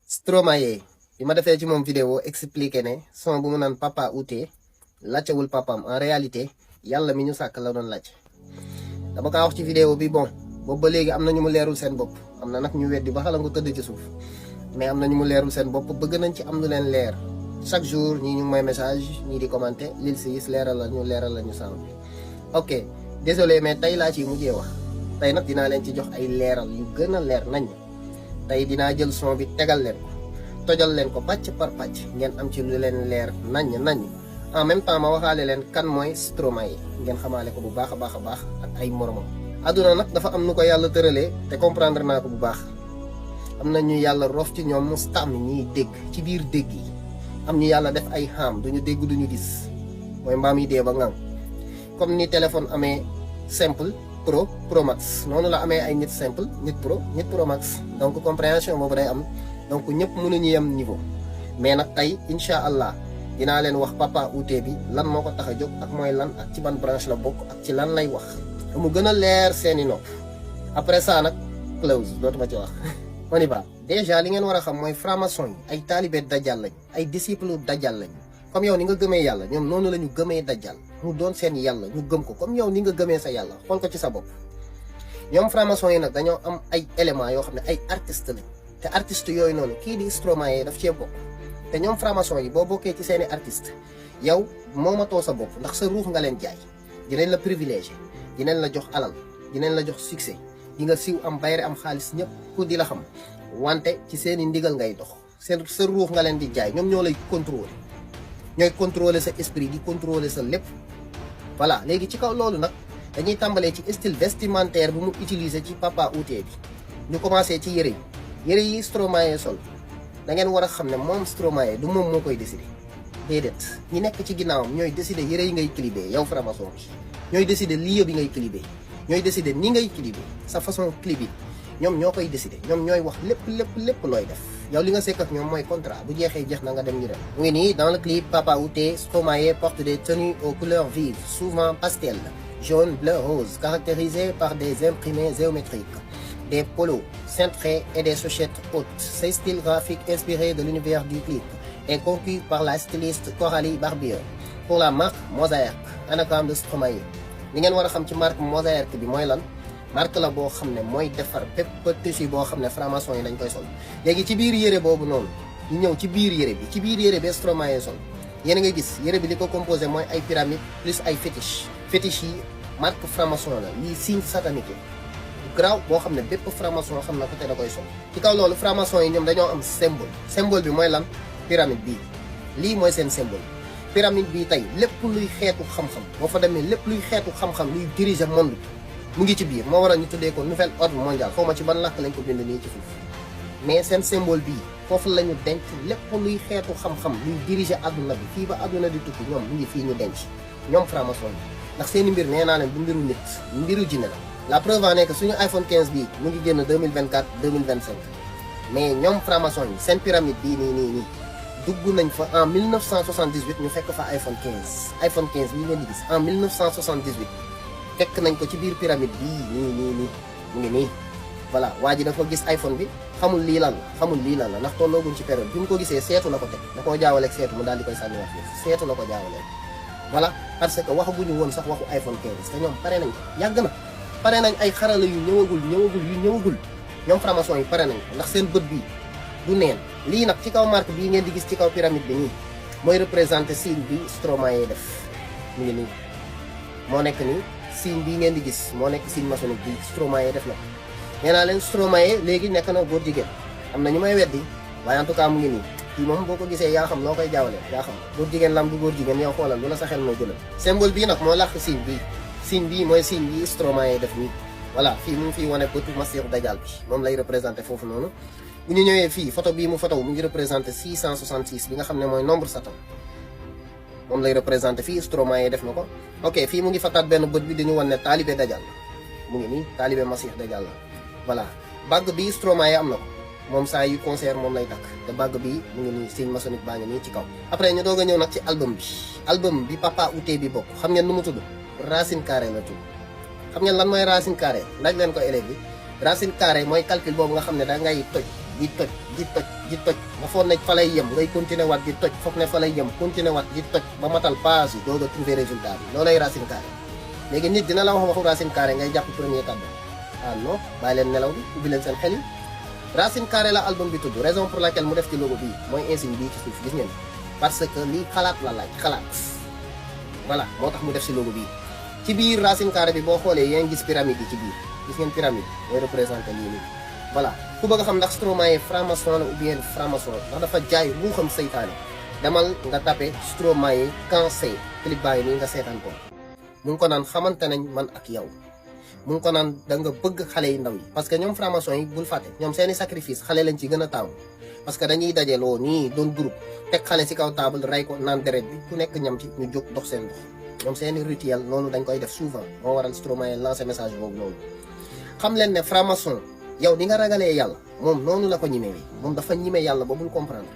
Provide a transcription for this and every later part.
Stromae bi ma defee ci moom vidéo expliqué ne son bu mu naan papa outé laajtewul papaam en réalité yàlla mi ñu sàkk la doon laaj dama kaa wax ci vidéo bi bon boobu ba léegi am na ñu mu leerul seen bopp am na nag ñu weddi ba xala nga tëdd ci suuf mais am na ñu mu leerul seen bopp bëgg nañ ci am lu leen leer chaque jour ñii ñu may message ñii di commenter lil siis leeral la ñu sànq ok désolé mais tey laa ci mujjee wax tey nag dinaa leen ci jox ay leeral yu gën a leer nañ tey dinaa jël son bi tegal leen ko tojal leen ko pàcc par pàcc ngeen am ci lu leen leer nañ en même temps ma waxaale leen kan mooy Stromae ngeen xamaale ko bu baax a baax ak ay moromam. àdduna nag dafa am nu ko yàlla tëralee te comprendre naa ko bu baax am na ñu yàlla rof ci ñoom mustam ñuy dégg ci biir dégg yi am ñu yàlla def ay xam duñu dégg duñu gis mooy mbaam yi dee ba ngang comme ni téléphone amee simple pro max noonu la amee ay nit simple nit pro max donc compréhension boobu day am donc ñëpp mënuñu yem niveau mais nag tey incha allah dinaa leen wax papa outé bi lan moo ko tax a jóg ak mooy lan ak ci ban branche la bokk ak ci lan lay wax mu gën a leer seeni nopp après ça nag close dootuma ci wax on y va déjà li ngeen war a xam mooy franc-maçon yi ay taalibe dajjal lañ ay disciple dajjal lañ comme yow ni nga gëmee yàlla ñoom noonu la ñu gëmee dajjal mu doon seen yàlla ñu gëm ko comme yow ni nga gëmee sa yàlla xool ko ci sa bopp ñoom franc-maçon yi nag dañoo am ay éléments yoo xam ne ay artistes lañ te artistes yooyu noonu kii di Stromae daf cee bokk te ñoom franc-maçon yi boo bokkee ci seeni artiste yow moomatoo sa bopp ndax sa ruux nga leen jaay dinañ la privilégié dinañ la jox alal dinañ la jox succès di nga siiw am bayre am xaalis ñëpp ku di la xam wante ci seeni ndigal ngay dox sa ruux nga leen di jaay ñoom ñoo lay contrôler ñooy contrôler sa esprit di contrôler sa lépp voilà léegi ci kaw loolu nag dañuy tàmbalee ci style vestimentaire bu mu utiliser ci papa outé bi ñu commencé ci yëre yi Stromae sol da ngeen war a xam ne moom Stromae du moom moo koy décider déedéet ñi nekk ci ginnaawam ñooy décider yëre yi ngay clipé yow franc-maçon bi ñooy décider lieu bi ngay clipé ñooy décider ni ngay clipé sa façon clip yi ñoom ñoo koy décider ñoom ñooy wax lépp looy def yow li nga sekk ak ñoom mooy contrat bu jeexee jeex na nga dem ñu dem. mu ngi nii dans le clip papa outé Stromae porte des tenues aux couleurs vives souvent pastel jaune bleu rose caractérisées par des imprimés géométriques des polos cintrés et des chaussettes hautes. Ce style graphique inspiré de l'univers du clip est conçu par la styliste Coralie Barbier pour la marque Mosaïque anagramme de Stromae. li ngeen war a xam ci marque Mosaïque bi mooy lan marque la boo xam ne mooy defar bépp tissu boo xam ne franc-maçon yi dañ koy sol. léegi ci biir yére boobu noonu ñu ñëw ci biir yére bi Stromae sol yéen a nga gis yére bi li ko composé mooy ay pyramide plus ay fétiche yi marque franc-maçon la lii signe satanique graw boo xam ne bépp franc-maçon xam na ko te da koy sol. ci kaw loolu franc-maçon yi ñoom dañoo am symbole bi mooy lan pyramide bii lii mooy seen symbole. pyramide bii tey lépp luy xeetu xam-xam boo fa demee lépp luy xeetu xam-xam luy diriger monde mu ngi ci biir moo waral ñu tuddee ko nouvel ordre mondial xaw ma ci ban làkk lañ ko bind nii ci suuf mais seen symbole bii foofu la ñu denc lépp luy xeetu xam-xam luy diriger adduna bi fii ba adduna di tukki ñoom mu ngi fii ñu denc ñoom franc-maçon bi ndax seeni mbir nee naa leen du mbiru nit mbiru jinne la preuve en est que suñu iPhone 15 bii mu ngi génn 2024 2025 mais ñoom franc-maçon yi seen pyramide bii nii dugg nañ fa en 1978 ñu fekk fa iPhone 15 bii ngeen di gis en 1978 fekk nañ ko ci biir pyramide bii nii mu ngi nii voilà waa ji dafa gis iPhone bi xamul lii lan la ndax tollooguñ ci période bi mu ko gisee seetu la ko teg da koo jaawaleeg seetu mu daal di koy sànniwaat foofu seetu la ko jaawaleeg voilà parce que waxaguñu woon sax waxu iPhone 15 te ñoom pare nañ ko yàgg na pare nañ ay xarala yu ñëwagul ñoom franc-maçon yi pare nañ ko ndax seen bët bii du neen lii nag ci kaw marque bii ngeen di gis ci kaw pyramide bi nii mooy représenté signe bi Stromae def mu ngi nii moo nekk nii signe bii ngeen di gis moo nekk signe maçonnique bi Stromae def na ko nee naa leen Stromae léegi nekk na góor jigéen am na ñu may weddi waaye en tout cas mu ngi nii kii moom boo ko gisee yaa xam loo koy jaawale yaa xam góor jigéen lam du góor jigéen yow xoolal lu la sa xel moo jëlal symbole bii nag moo làq signe bii mooy signe bi Stromae def nii voilà fii mu ngi fii wane bëtu Masiixu Dajjal bi moom lay représenté foofu noonu bu ñu ñëwee fii photo bii mu photo mu ngi représenté 666 bi nga xam ne mooy nombre Satan moom lay représenté fii Stromae def na ko ok fii mu ngi fataat benn bët bi dañu wan ne taalibe Dajjal mu ngi nii taalibe Masiix Dajjal la voilà bague bi Stromae am na ko moom saa yu concert moom lay takk te bague bi mu ngi nii signe maçonnique baa ngi nii ci kaw après ñu doog a ñëw nag ci album bi papa outé bi bokk xam ngeen nu mu tudd Racine Carrée la tudd xam ngeen lan mooy racine carrée laaj leen ko élève bi racine carrée mooy calcul boobu nga xam ne da ngay toj di toj di toj di toj nga foog ne fa lay yem ngay continuer waat di toj foog ne fa lay yem continuer waat di toj ba matal page yi doog a trouver résultat bi loolay racine carrée léegi nit dina la wax waxu racine carrée ngay jàpp premier tableau ah non bàyyi leen nelaw bi ubbi leen seen xel yi racine carrée la album bi tudd raison pour laquelle mu def ci logo bii mooy insigne bii ci suuf gis ngeen parce que lii xalaat la laaj xalaat voilà moo tax mu def ci logo bii ci biir racine carrée bi boo xoolee yaa ngi gis pyramide yi ci biir gis ngeen pyramide mooy représenté lii nii voilà ku bëgg a xam ndax Stromae franc-maçon la ou bien franc-maçon ndax dafa jaay ruuxam seytaane demal nga tapé Stromae Kansé clip baa ngi nii nga seetaan ko mu ngi ko naan xamante nañ man ak yow mu ngi ko naan da nga bëgg xale yi ndaw yi parce que ñoom franc-maçon yi bul fàtte ñoom seeni sacrifice xale lañ ci gën a taamu parce que dañuy dajeloo nii doon groupe teg xale ci kaw table rey ko naan deret bi ku nekk ñam ci ñu jóg dox seen dox ñoom seeni rituel noonu dañ koy def souvent moo waral Stromae lancé message boobu noonu xam leen ne franc-maçon yow di nga ragalee yàlla moom noonu la ko ñimewee moom dafa ñime yàlla ba bul comprendre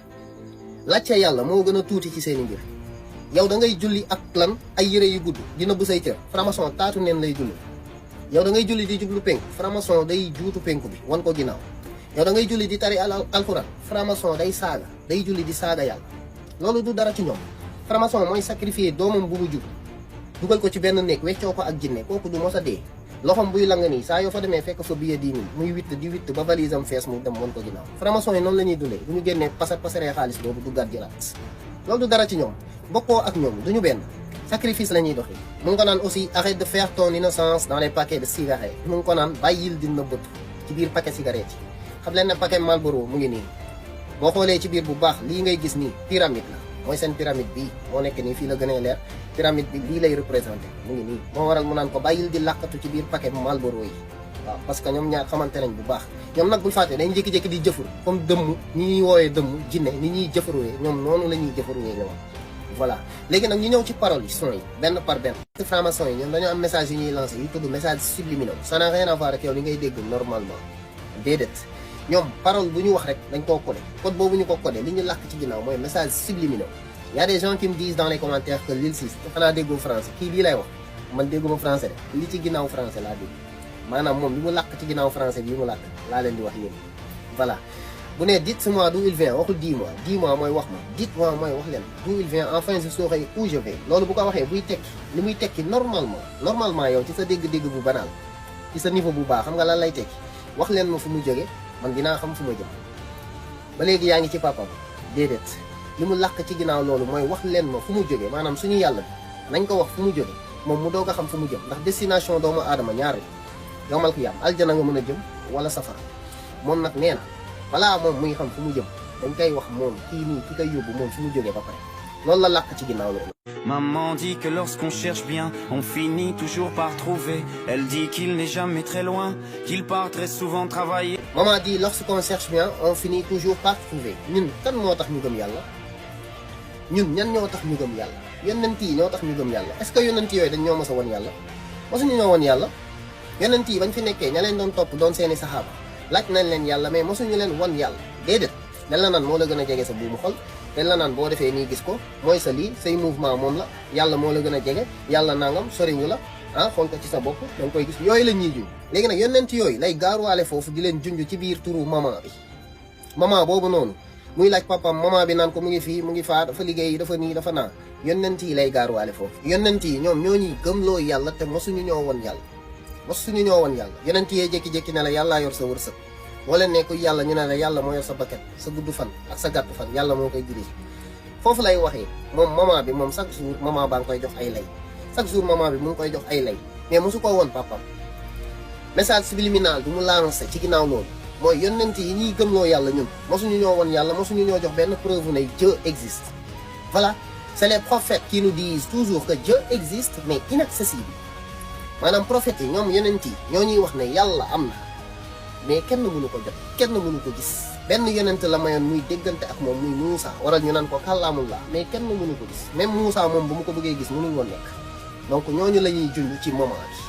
laajte yàlla moo gën a tuuti ci seeni mbir yow da ngay julli ak lan ay yére yu gudd dina bu say cër franc-maçon taatu neen lay julli yow da ngay julli di jublu penku franc-maçon day juutu penku bi wan ko ginnaaw yow da ngay julli di tari alxuraan franc-maçon day saaga day julli di saaga yàlla loolu du dara ci ñoom franc-maçon mooy sacrifier doomam bu mu jur dugal ko ci benn néeg weccoo ko ak jinne kooku du mos a dee loxom buy lang nii saa yoo fa demee fekk fa billet 10 000 muy witt ba valise am fees mu dem wan ko ginnaaw franc-maçon yi noonu la ñuy dundee bu ñu génnee pasaree xaalis boobu duggaat jëlaat loolu du dara ci ñoom bokkoo ak ñoom duñu benn sacrifice la ñuy doxee mu ngi ko naan aussi arrête de faire ton innocence dans les paquets de cigarettes mu ngi ko naan bàyyil di nëbbatu ci biir paquet cigarette yi xam leen ne paquet Marlboro mu ngi nii boo xoolee ci biir bu baax lii ngay gis nii pyramide la mooy seen pyramide bii moo nekk nii fii la gënee leer pyramide bi lii lay représenté mu ngi nii moo waral mu naan ko bàyyil di làqatu ci biir paquet Marlboro yi waaw parce que ñoom ñaar xamante nañ bu baax ñoom nag bul fàtte dañ jékki-jékki di jëfur comme dëmm ñi ñuy woowee dëmm jinne ni ñuy jëfaruwee ñoom noonu la ñuy jëfaruwee ñoom voilà léegi nag ñu ñëw ci paroles yi son yi benn par benn franc-maçon yi ñoom dañoo am message yu ñuy lancé yu tudd message subliminaux ça n'a rien à voir ak yow li ngay dégg normalement déedéet ñoom parole bu ñu wax rek dañ koo codé code boobu ñu ko codé li ñu làkk ci ginnaaw mooy message subliminaux y a des gens qui me disent dans les commentaires que Lil Sis xanaa déggoo français kii lii lay wax man dégguma français de li ci ginnaaw français laa dégg maanaam moom li mu làkk ci ginnaaw français bi li mu làkk laa leen di wax yéen voilà bu nee dites-moi d'où il vient waxul dis-moi mooy wax ma dites-moi mooy wax leen d'où il vient enfin je saurai où je vais loolu bu ko waxee buy tekki li muy tekki normalement yow ci sa dégg-dégg bu banal ci sa niveau bu baax xam nga lan lay tekki wax leen ma fu mu jóge man dinaa xam fu ma jëm ba léegi yaa ngi ci papam déedéet li mu làkk ci ginnaaw loolu mooy wax leen ma fu mu jóge maanaam suñu yàlla bi nañ ko wax fu mu jóge moom mu doog a xam fu mu jëm ndax destination doomu aadama ñaar yowmal qiyaam aljana nga mën a jëm wala safara moom nag nee na balaa moom muy xam fu mu jëm dañ koy wax moom kii nii ki koy yóbbu moom fu mu jógee ba pare loolu la làkk ci ginnaaw loolu. Maman dit que lorsqu'on cherche bien, on finit toujours par trouver. Elle dit qu'il n'est jamais très loin, qu'il part très souvent travailler. Maman dit lorsqu'on cherche bien, on finit toujours par trouver. ñun kan moo tax ñu gëm yàlla ñun ñan ñoo tax ñu gëm yàlla yonent yi ñoo tax ñu gëm yàlla est-ce que yonent yooyu dañ ñoo mos a won yàlla mosuñu ñoo won yàlla yonent yi bañ fi nekkee ña leen doon topp doon seeni saxaaba laaj nañ leen yàlla mais mosuñu leen won yàlla déedéet dañ la naan moo la gën a jege sa buumu xol dañ la naan boo defee nii gis ko mooy sa lii say mouvement moom la yàlla moo la gën a jege yàlla nangam soriwu la ah xool ko ci sa bopp da nga koy gis yooyu la ñuy junj léegi nag yonent yooyu lay gaaruwaale foofu di leen junj ci biir turu maman bi maman boobu noonu muy laaj papam maman bi naan ko mu ngi fii mu ngi faa dafa liggéey dafa nii dafa naa yonent yi lay gaaruwaale foofu yonent yi ñoom ñoo ñuy gëmloo yàlla te mosuñu ñoo won yàlla mosuñu ñoo won yàlla yonent yee jékki-jékki ne la yàllaa yor sa wërsëg boo leen nekku yàlla ñu ne la yàlla moo yor sa bakket sa gudd fan ak sa gàtt fan yàlla moo koy dirige foofu lay waxee moom maman bi moom chaque jour maman baa ngi koy jox ay lay chaque jour maman bi mu ngi koy jox ay lay mais mosu ko woon papam message subliminal bi mu lancé ci ginnaaw loolu mooy yonent yi ñuy gëmloo yàlla ñun mosuñu ñoo woon yàlla mosuñu ñoo jox benn preuve ne Dieu existe voilà c'est les prophètes qui nous disent toujours que Dieu existe mais inaccessible maanaam prophètes yi ñoom yonent yi ñoo ñuy wax ne yàlla am na mais kenn mënu ko jot kenn mënu ko gis benn yonent la mayoon muy déggante ak moom muy Moussa waral ñu naan ko kàllaamullah mais kenn mënu ko gis même Moussa moom bu mu ko bëggee gis mënuñ woon nekk donc ñooñu la ñuy junj ci moment bi.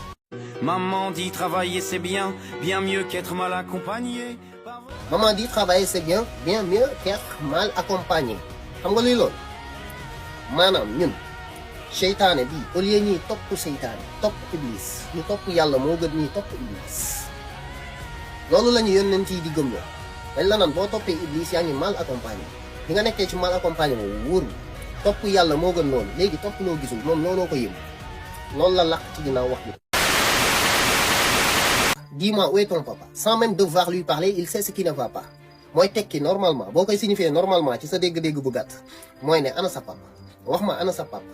Maman dit travailler c'est bien, bien mieux qu'être mal accompagné. Maman dit travailler c'est bien, bien mieux qu'être mal accompagné xam nga luy loolu maanaam ñun seytaane bii au lieu ñuy topp seytaane topp iblis ñu topp yàlla moo gën ñuy topp iblis loolu la ñu yonent yi di gëmloo dañ la naan boo toppee Iblis yaa ngi mal accompagné bi nga nekkee ci mal accompagné boobu wóorul topp yàlla moo gën loolu léegi topp loo gisul moom looloo ko yëm loolu la làq ci ginnaaw wax bi. Dis-moi où est ton papa sans même devoir lui parler il sait ce qui ne va pas mooy tekki normalement boo koy signifier normalement ci sa dégg-dégg bu gàtt mooy ne ana sa papa wax ma ana sa papa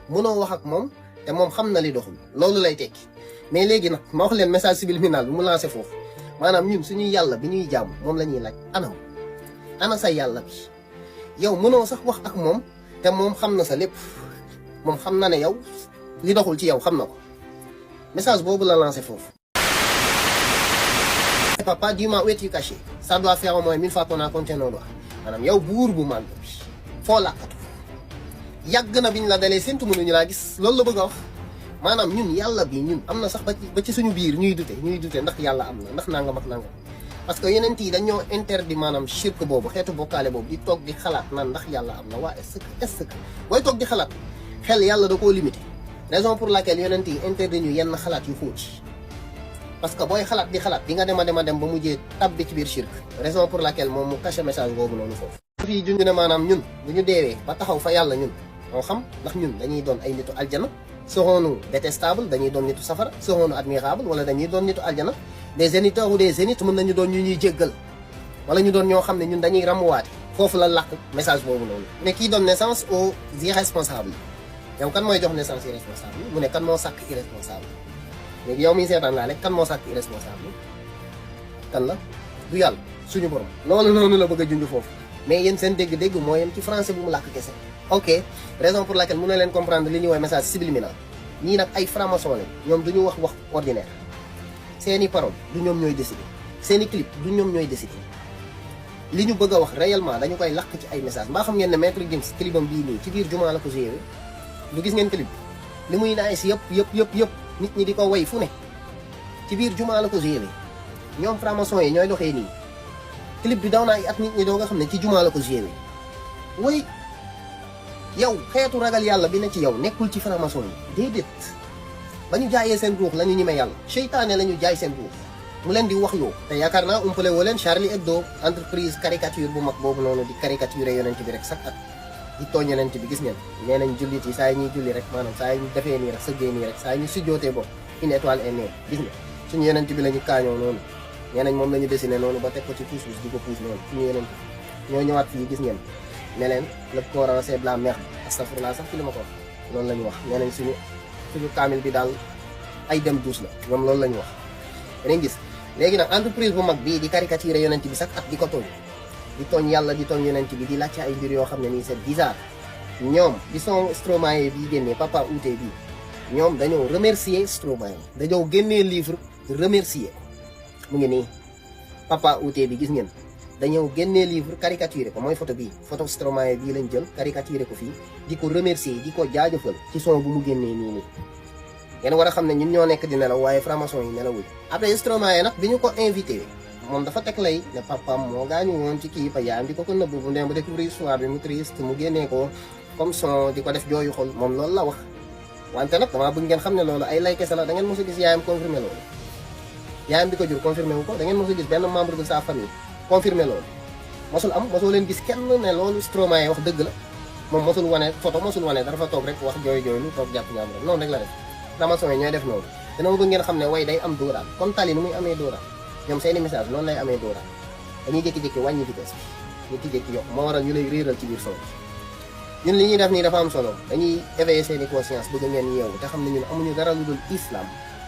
mënoo wax ak moom te moom xam na li doxul loolu lay tekki. mais léegi nag ma wax leen message subliminal bi mu lancé foofu maanaam ñun suñuy yàlla bi ñuy jàmm moom la ñuy laaj anam ana sa yàlla bi yow mënoo sax wax ak moom te moom xam na sa lépp moom xam na ne yow li doxul ci yow xam na ko message boobu la lancé foofu. Papa dis-moi où es-tu caché ça doit faire au moins 1000 fois qu'on a compté nos doigts maanaam yow buur bu màgg bi foo làkkatu yàgg na biñ la dalee séntu mënuñu laa gis loolu la bëgg a wax maanaam ñun yàlla bi ñun am na sax ba ci suñu biir ñuy dute ndax yàlla am na ndax nangam ak nangam parce que yeneen yi dañoo interdit maanaam shirk boobu xeetu bokkaale boobu di toog di xalaat naan ndax yàlla am na waa est-ce que booy toog di xalaat xel yàlla da koo limité raison pour laquelle yeneen yi interdit ñu yenn xalaat yu xóot parce que booy xalaat di xalaat di nga dem ba mujjee tabbi ci biir shirk raison pour laquelle moom mu caché message boobu noonu foofu. fii junj ne maanaam ñun bu ñu deewee ba taxaw fa yàlla ñun moo xam ndax ñun dañuy doon ay nitu aljana serons-nous détestables dañuy doon nitu safara serons-nous admirables wala dañuy doon nitu aljana des zéniteurs ou des zéniths mën nañu doon ñu ñuy jéggal wala ñu doon ñoo xam ne ñun dañuy ramuwaate foofu la làkk message boobu noonu. mais kii doon naissance aux irresponsables yow kan mooy jox naissance irresponsable mu ne kan moo sàkk irresponsable léegi yow miy seetaan laa rek kan moo sàkk irresponsable kan la du yàlla suñu borom loolu noonu la bëgg a junj foofu mais yéen seen dégg-dégg moo yem ci français bu mu làkk kese. ok raison pour laquelle mën na leen comprendre li ñuy woowee message subliminal ñii nag ay franc-maçon lañ ñoom du ñu wax ordinaire seeni parole du ñoom ñooy décider seeni clip du ñoom ñooy décider li ñu bëgg a wax réellement dañu koy làkk ci ay message mbaa xam ngeen ne Maître Gims clipam bii nii ci biir jumaa la ko joué du gis ngeen clip li muy naay si yëpp nit ñi di ko way fu ne ci biir jumaa la ko joué ñoom franc-maçon yi ñooy doxee nii clip bi daw na ay at nit ñi doo nga xam ne ci jumaa la ko joué way yow xeetu ragal yàlla bi ne ci yow nekkul ci franc-maçon yi déedéet ba ñu jaayee seen ruux la ñu ñime yàlla seytaane la ñu jaay seen ruux mu leen di wax loo te yaakaar naa umpale woo leen Charlie Hebdo entreprise caricature bu mag boobu noonu di caricaturer yonent bi rek chaque at di tooñ yonent bi gis ngeen nee nañ jullit yi saa yi ñuy julli rek maanaam saa yi ñu defee nii rek sëggee nii rek saa yi ñu sujjootee bopp une étoile est née gis nga suñu yonent bi la ñu kaañoo noonu nee nañ moom la ñu dessiné noonu ba teg ko ci puus-puus di ko puus noonu suñu yonent ñoo ñëwaat fii gis ngeen ne leen le Coran c'est de la merde astafurlah sax ci li ma ko wax loolu la ñu wax nee nañ suñu kaamil bi daal ay dem douce la ñoom loolu la ñu wax danañ gis léegi nag entreprise bu mag bii di caricaturer yonent bi sax at di ko tooñ di tooñ yàlla di tooñ yonent bi di laajte ay mbir yoo xam ne nii c'est bizarre ñoom bi son Stromae bii génnee Papa Ouzin bii ñoom dañoo remercier Stromae dañoo génnee livre remercier mu ngi nii Papa Ouzin bi gis ngeen dañoo génnee livre caricaturé ko mooy photo bii photo Stromae bii lañ jël caricaturé ko fii di ko remercier di ko jaajëfal ci son bu mu génnee nii nii ngeen war a xam ne ñun ñoo nekk di nelaw waaye franc-maçon yi nelawuñ après Stromae nag bi ñu ko invité moom dafa teg lay ne papam moo gaañu woon ci kii pa yaayam di ko nëbb bu ndee ba découvrir histoire bi mu triste mu génnee ko comme son di ko def jooyu xol moom loolu la wax wante nag damaa bëgg ngeen xam ne loolu ay lay kese la da ngeen mos a gis yaayam confirmé loolu yaayam bi ko jur confirmé wu ko da ngeen mos a gis benn membre de sa famille confirmé loolu mosul am mosoo leen gis kenn ne loolu Stromae wax dëgg la moom mosul wane photo mosul wane dafa toog rek wax jooy lu toog jàpp ñaam rek noonu rek la def franc-maçon yi ñooy def noonu te dama bëgg ngeen xam ne way day am dóoraan comme tali nu muy amee dóoraan ñoom seeni message noonu lay amee dóoraan dañuy jékki-jékki wàññi vitesse bi jékki-jékki yokk moo waral ñu lay réeral ci biir son ñun li ñuy def nii dafa am solo dañuy éveiller seeni conscience bëgg ngeen yeewu te xam ne ñun amuñu dara lu dul islam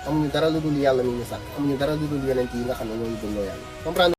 amuñu dara lu dul yàlla mi ñu sàkk amuñu dara lu dul yonent yi nga xam ne ñooy dundoo yàlla comprendre